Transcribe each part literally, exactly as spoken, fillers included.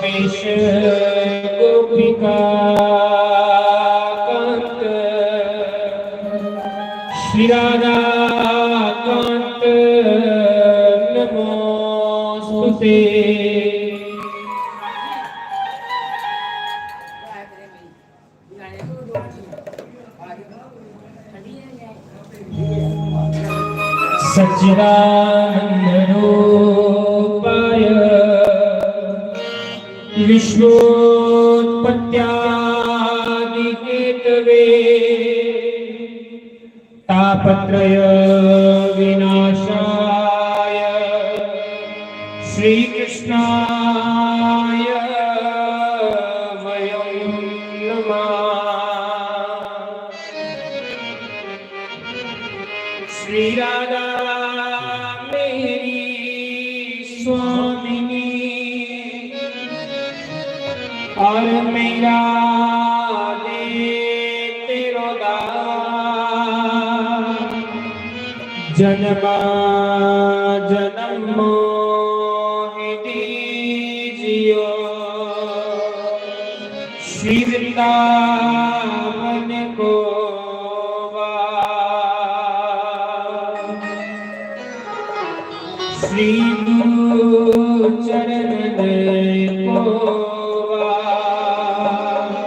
गोपेश गोपिका कांत श्री राधा कांत नमोस्तुते। सच्चिदानंद रूपाय विश्वोत्पत्त्यादि हेतवे तापत्रय विनाशाय श्रीकृष्णाय वयं नमः। श्री राधा मेरी स्वामिनी और मेरा दे तेरो दास, जन्म जन्म मोहि दीजियो श्री वृंदावन को वास। श्री गुरु चरणन को वास।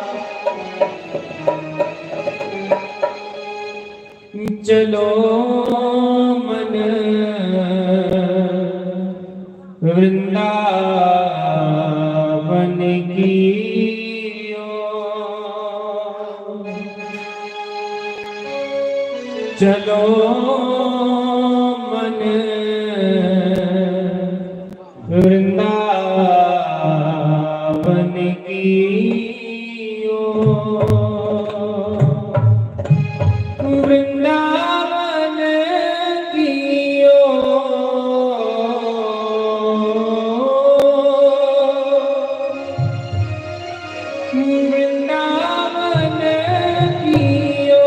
चलो मन वृंदावन की ओर। चलो मन वृंदावन की ओर। वृंदावन की ओर। वृंदावन की ओर।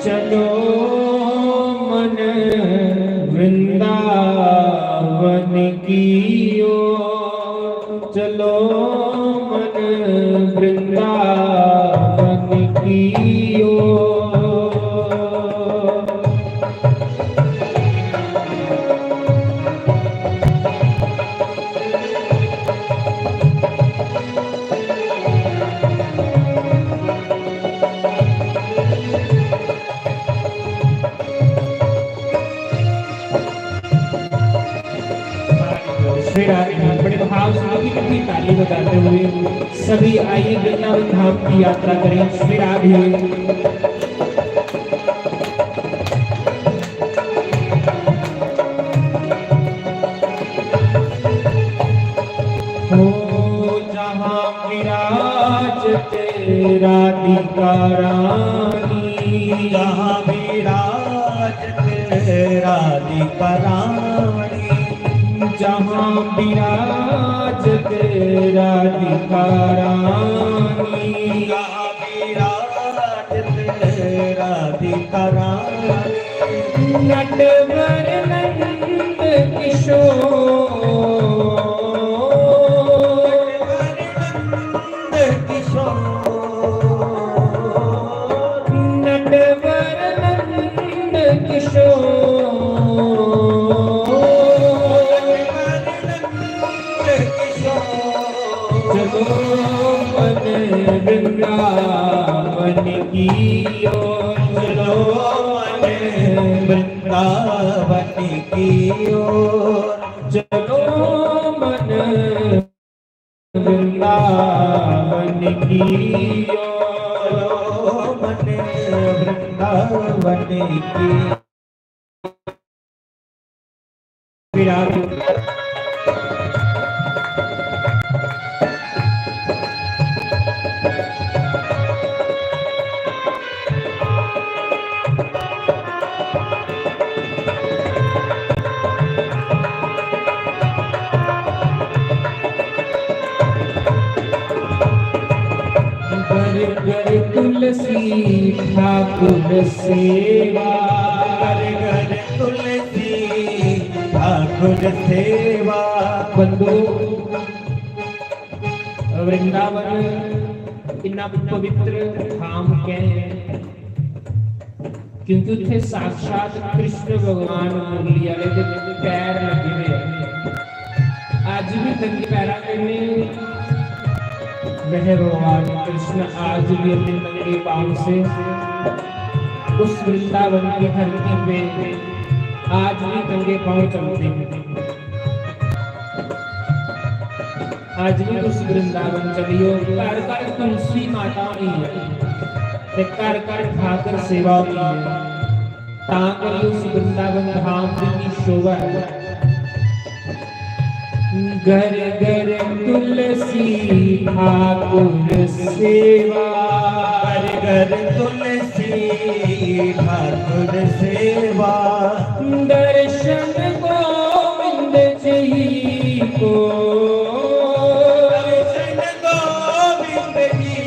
चलो मन वृंदावन की ओर। चलो मन वृंदावन की ओर। श्री राधे धाम, बड़े भाव से मीठी मीठी ताली बजाते हुए सभी आइए वृंदावन धाम की यात्रा करें। श्री राधे। हो जहाँ विराजते राधिका रानी, जहाँ विराजते राधिका रानी, जहाँ विराजते राधिका रानी, जहाँ विराजते राधिका रानी। नटवर नंद किशोर, नटवर नंद किशोर, नटवर नंद किशोर। चलो मन वृंदावन की ओर, चलो मन वृंदावन की ओर, चलो मन वृंदावन की ओर, चलो मन वृंदावन की। विराट। घर घर तुलसी ठाकुर सेवा, घर घर तुलसी ठाकुर सेवा। बंधु, वृंदावन इन्ना पवित्र धाम कैं है? क्योंकि उत्थे साक्षात कृष्ण भगवान मुरली आले दे पैर लगे हुए हैं। अज भी नंगे पैरां कन्नै वह भगवान कृष्ण आज भी अपने नंगे पांव से उस वृंदावन की धरती पे आज भी नंगे पांव चलते हैं। आज भी तुस वृंदावन चलियो, घर घर तुलसी माता होनी है, ते घर घर ठाकर सेवा होनी है। तां करियै उस वृंदावन धाम दी की शोभा है। घर घर तुलसी ठाकुर सेवा, घर घर तुलसी ठाकुर सेवा। दर्शन गोविंद जी को, दर्शन गोविंद जी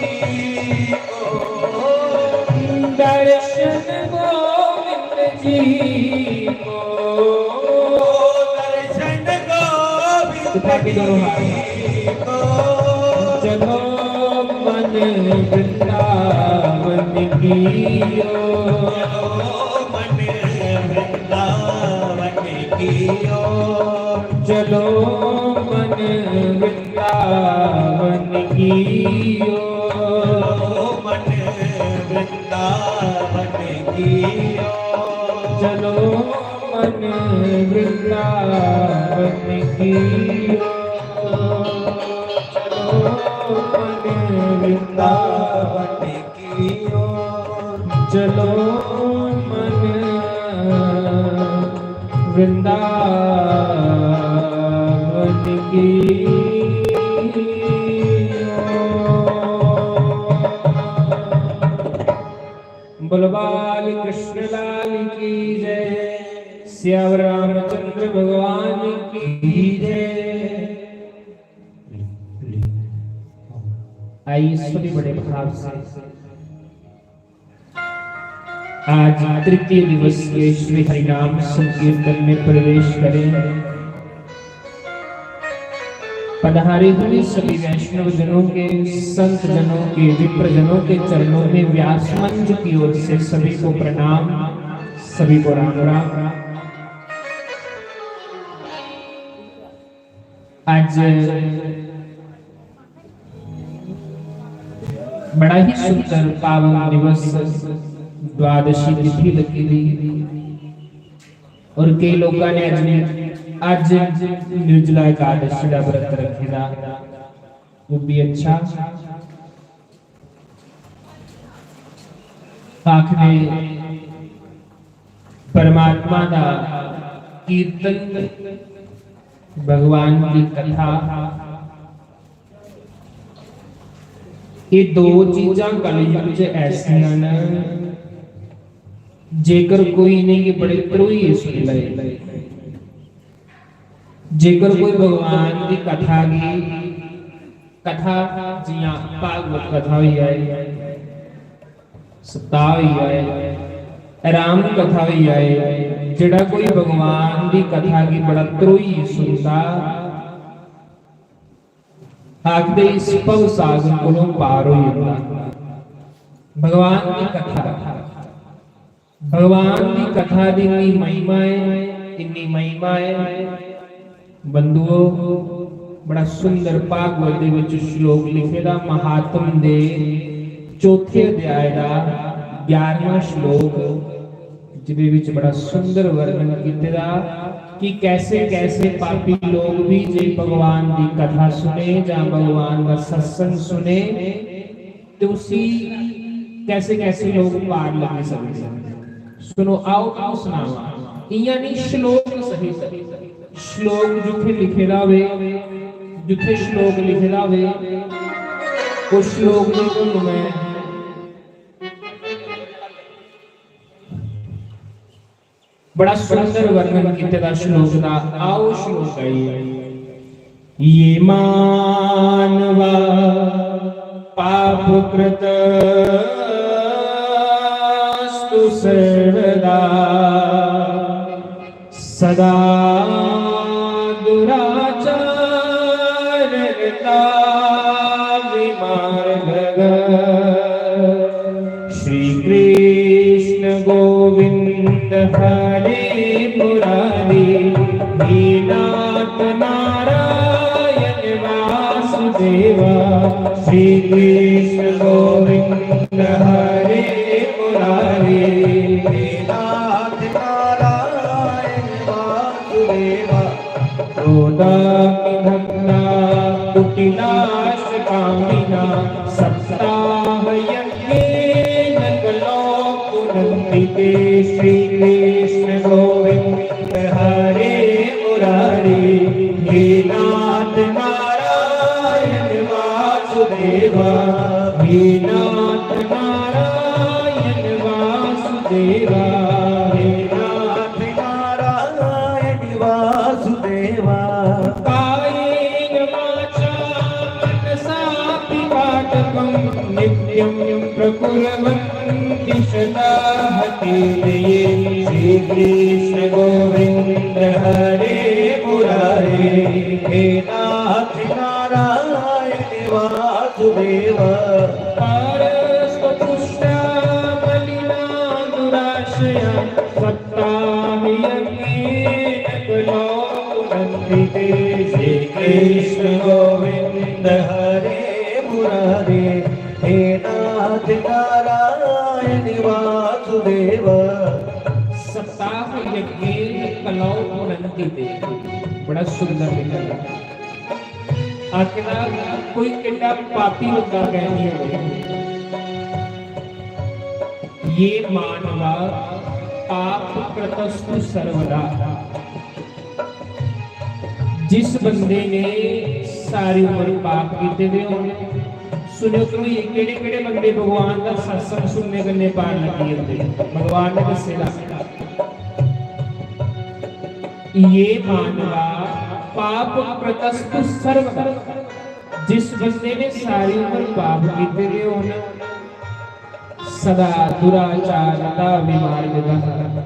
को, दर्शन गोविंद जी को, दर्शन गोविंद उठा के दोनों हाथ। जी को। चलो मन वृंदावन की ओर, चलो मन वृंदावन की ओर, चलो मन वृंदावन की ओर, चलो मन वृंदावन की ओर। चलो मन वृंदावन की ओर, चलो मन वृंदावन की ओर। चलो मन वृंदावन की ओर। बोलो बाल कृष्ण लाल की जय, सियावर रामचंद्र भगवान की जय। आइए सभी बड़े भाव से आज तृतीय दिवस के श्री हरिनाम संकीर्तन में प्रवेश करें। पधारे हुए सभी वैष्णव जनों के, संत जनों के, विप्र जनों के चरणों में व्यास मंच की ओर से सभी को प्रणाम, सभी को राम राम। आज बड़ा ही सुंदर पावन दिवस, द्वादशी तिथि लगी हुई और कई लोगों ने आज, आज निर्जला एकादशी का व्रत रखे दा, वो भी अच्छा। आखदे परमात्मा दा कीर्तन, भगवान दी कथा, ये दो चीजां कलयुग च ऐसियां न, जेकर कोई इ'नेंगी बड़े ध्रोइयै सुनी लै, जेकर कोई भगवान दी कथा गी, कथा जियां भागवत कथा होई जाए, सप्ताह होई जाए, राम कथा होई जाए, जेड़ा कोई भगवान दी कथा गी बड़ा ध्रोइयै सुनदा, आखदे इस भव सागर कोलों पार होई जंदा। भगवान दी कथा, भगवान दी कथा दी इन्नी महिमा है, इन्नी महिमा है। बंधुओ, बड़ा सुंदर भागवत दे विच श्लोक लिखे दा, महात्म दे चौथे अध्याय दा ग्यारहवां श्लोक, जिदे विच बड़ा सुंदर वर्णन कीते दा कि कैसे कैसे पापी लोग भी जे भगवान दी कथा सुने जां भगवान दा सत्संग सुने, ते उसी कैसे कैसे लोग पार लगी सकते हैं। सुनो, आओ तुम सुनाओ, इयां नहीं, श्लोक सहित, श्लोक जिथे लिखे दा होवे, जिथे श्लोक लिखे दा होवे, उस श्लोक दी धुन मैं बड़ा सुंदर वर्णन कीते दा श्लोक दा। आओ श्लोक गाइए। ये मानवा पाप कृतस्तु सर्वदा, सदा दुराचार रता विमार्गगत। श्री कृष्ण गोविंद हरे मुरारी, हे नाथ नारायण वासुदेवा। श्री कृष्ण गोविंद हरे मुरारी, हे नाथ नारायण वासुदेवा। क्रोधाग्निदग्धा कुटिलाश कामिना, सप्ताह यज्ञेन कलौ पुनन्ति ते। श्री कृष्ण गोविंद हरे मुरारी, हे नाथ नारायण वासुदेवा। हे नाथ नारायण वासुदेवा। हे नाथ नारायण वासुदेवा। कायेन वाचा मनसा पातकं नित्यं प्रकुर्वन्ति सदा हते। श्री कृष्ण गोविंद हरे मुरारे। हे नाथ नारायण वासुदेव। पारस्तपुष्टा मलिना दुराशया, सप्ताह यज्ञेन कलौ पुनन्ति ते। श्री कृष्ण गोविंद हरे मुरारे। हे नाथ नारायण वासुदेव। सप्ताह यज्ञेन कलौ पुनन्ति ते। बड़ा सुंदर लिखा है। आखिर कोई कितना पापी बंदा कह दिया। ये मानवा पाप कृतस्तु सर्वदा। जिस बंदे ने सारी उम्र पाप कीते दे होन, सुनियो तो ये केड़े केड़े बंदे भगवान दा सत्संग सुनने कन्ने पार लगी जंदे। भगवान ने दस्से दा, ये मानवा पाप कृतस्तु सर्वदा। जिस बंदे ने सारी उम्र पाप कीते दे होन, सदा दुराचार दा विमार्ग दा,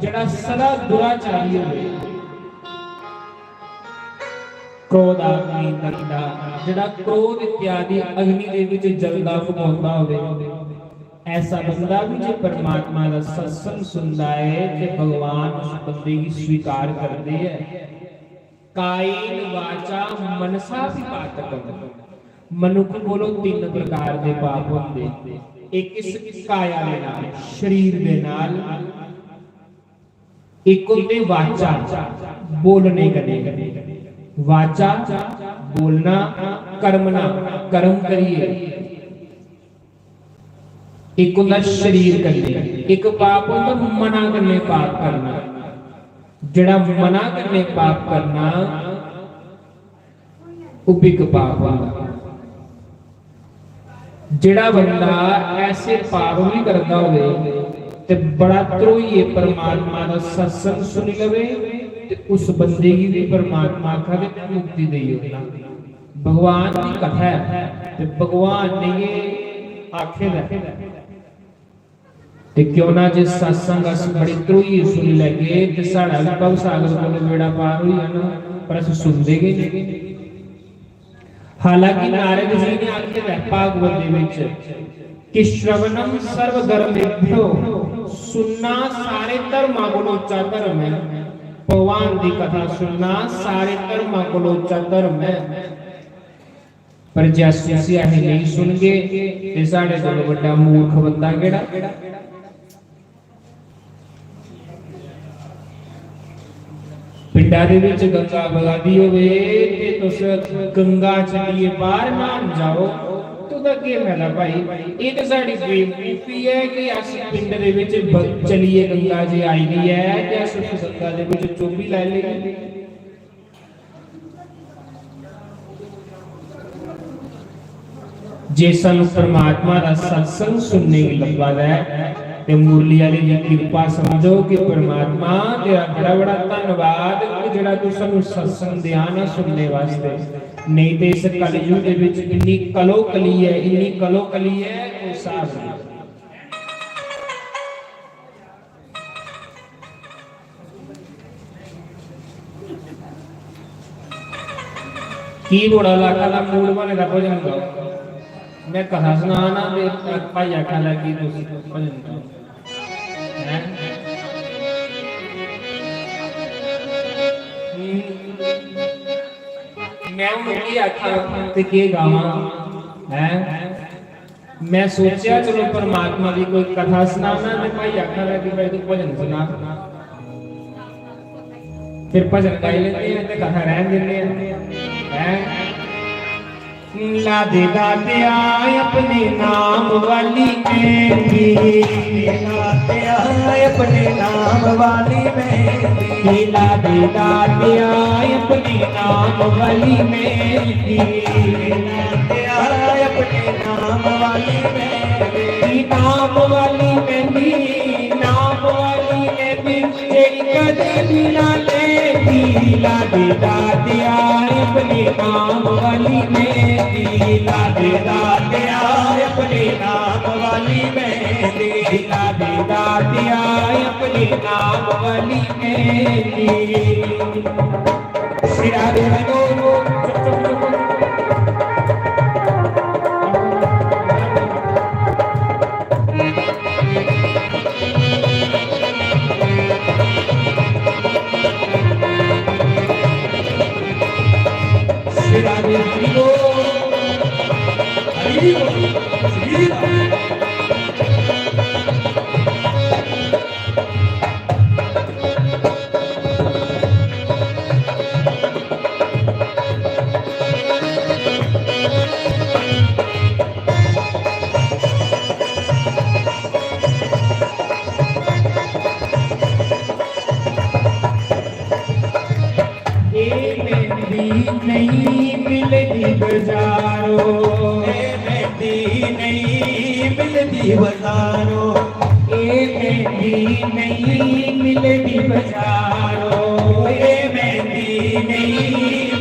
जेड़ा सदा दुराचारी होवे, क्रोध अग्नि दग्धा, जेड़ा क्रोध इत्यादि अग्नि दे विच जलदा फुकांदा होवे, ऐसा बंदा भी जे परमात्मा दा सत्संग सुनदा है ते भगवान उस बंदे गी स्वीकार करदे है। कायेन वाचा मनसा भी पातकम। मनुख कोलों तीन प्रकार दे पाप होंदे। एक इस काया दे नाल, शरीर दे नाल, एक होंदे वाचा, बोलने कन्नै, वाचा, बोलना, कर्मणा, कर्म करिए। एक होंदा शरीर कन्नै, एक पाप होंदा मना कन्नै पाप करना। जेड़ा मना कन्नै पाप करना, ओह भी एक पाप होंदा। जेड़ा बंदा ऐसे पाप भी करदा होवे ते बड़ा ध्रोइयै परमात्मा दा सत्संग सुनी लवे ते उस बंदे गी भी परमात्मा आखा दे मुक्ति देई ओड़ना। भगवान दी कथा ऐ ते भगवान ने ये आखे दा ऐ। ते क्यों ना जे सत्संग अस बड़ी ध्रोइयै सुनी लैगे ते साढ़ा भी भवसागर कोलों बेड़ा पार होई जाना, पर अस सुनदे गै नहीं। हालांकि नारद जी ने आखे दा ऐ भागवत दे विच कि श्रवणम सर्व धर्मेभ्यो, सुनना सारे धर्मां कोलों उच्चा धर्म है। भगवान दी कथा सुनना सारे धर्मां कोलों उच्चा धर्म है। पर जे अस उसी असें नेईं सुनगे ते साढ़े कोल बड्डा मूर्ख बंदा केह्ड़ा? पिंडा दे विच गंगा बगा दी होवे ते तुस गंगा चलिए बाहर न्हान जाओ, तुंदा केह् फायदा भाई? एह् ते साढ़ी बेवकूफी ऐ कि अस पिंड दे विच ब-, चलिए गंगा जे आई दी ऐ ते अस उस गंगा दे विच चोबी लाई लेइए। जे सानू परमात्मा दा सत्संग सुनने गी लब्भा दा ऐ ते मुरली आह्ले दी किरपा समझो कि परमात्मा तेरा बड़ा बड़ा धन्नवाद कि जेह्ड़ा तू सानू सत्संग देआ ना सुनने वास्ते, नेईं ते इस कलयुग दे विच इन्नी कलो कली ऐ, इन्नी कलो कली ऐ, कोई स्हाब नहीं। की बड़ा लाका दा मूड बने दा भजन गाओ। मैं कथा सना ना ते भाई आखा लगी तुस भजन गाओ। हैं? हम्म। मैं हून केह् आखां ते केह् गावां? हैं? मैं सोचेआ चलो परमात्मा दी कोई कथा सनाना ते भाई आखा दा कि भाई तू भजन सुना। फिर भजन गाई लेंदे हैं ते कथा रहन दिंदे हैं। हैं? ला दे दातेआ अपने नाम वाली मेहंदी। ला दे दातेआ अपने नाम वाली मेहंदी। ला दे दातेआ अपने नाम वाली मेहंदी। ला दे दातेआ अपने नाम वाली मेहंदी। नाम वाली मेहंदी, नाम वाली मेहंदी, जेड़ी कदे भी ना लेंदी। ला दे दातेआ अपने नाम वाली मेहंदी। ला दे दातेआ अपने नाम वाली मेहंदी। ला दे दातेआ अपने नाम वाली मेहंदी। सिरा दे रंगो। सिरा दे रंगो। हरि बोल। ए मेहंदी नहीं मिलदी बजारो। ए मेहंदी नहीं मिलदी बजारो। ए मेहंदी नहीं मिलदी बजारो। ए मेहंदी नहीं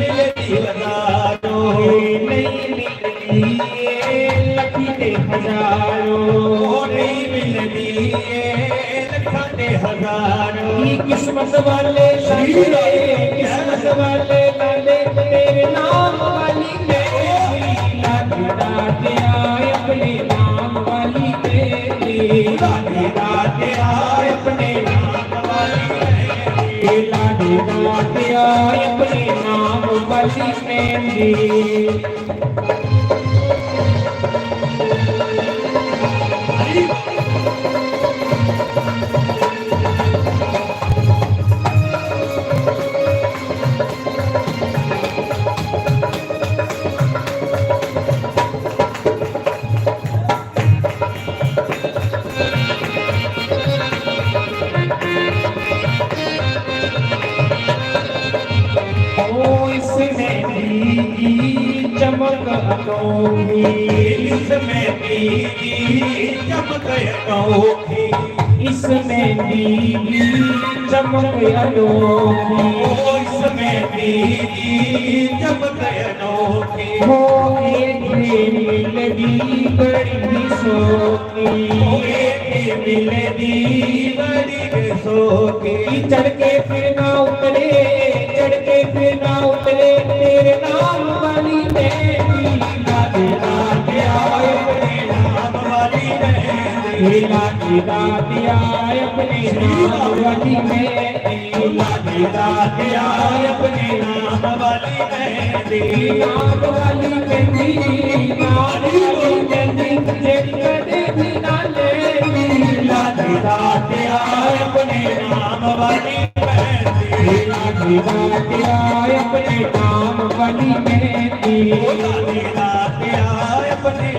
मिलदी बजारो। ए नहीं मिलदी ए लखी ते हजारो। ओ नहीं मिलदी ए लखा ते हजारो। की किस्मत वाले लाले, किस्मत वाले लाले, तेरे नाम वाली मेहंदी। ला दे दातेआ अपने नाम वाली मेहंदी। ला दे दातेआ अपने नाम वाली मेहंदी। ला दे दातेआ अपने नाम वाली मेहंदी। ओ इस मेहंदी की चमक अनोखी। इस मेहंदी की चमक अनोखी। इस मेहंदी की चमक अनोखी। ओ इस मेहंदी की चमक अनोखी। हो एक मिलदी बड़ी सो होए के मिलदी बड़ी बेसोखी। चढ़ के फिर ना उतरे, चढ़ के फिर ना उतरे, तेरे नाम वाली मेहंदी। ला दे दातेआ अपने नाम वाली मेहंदी। ला दे दातेआ अपने नाम वाली मेहंदी। ला दे दातेआ अपने नाम वाली मेहंदी। नाम वाली मेहंदी, नाम वाली मेहंदी, जेड़ी कदे भी ना लेंदी। ला दे दातेआ अपने नाम वाली मेहंदी। ला दे दातेआ अपने नाम वाली मेहंदी। ला दे दातेआ अपने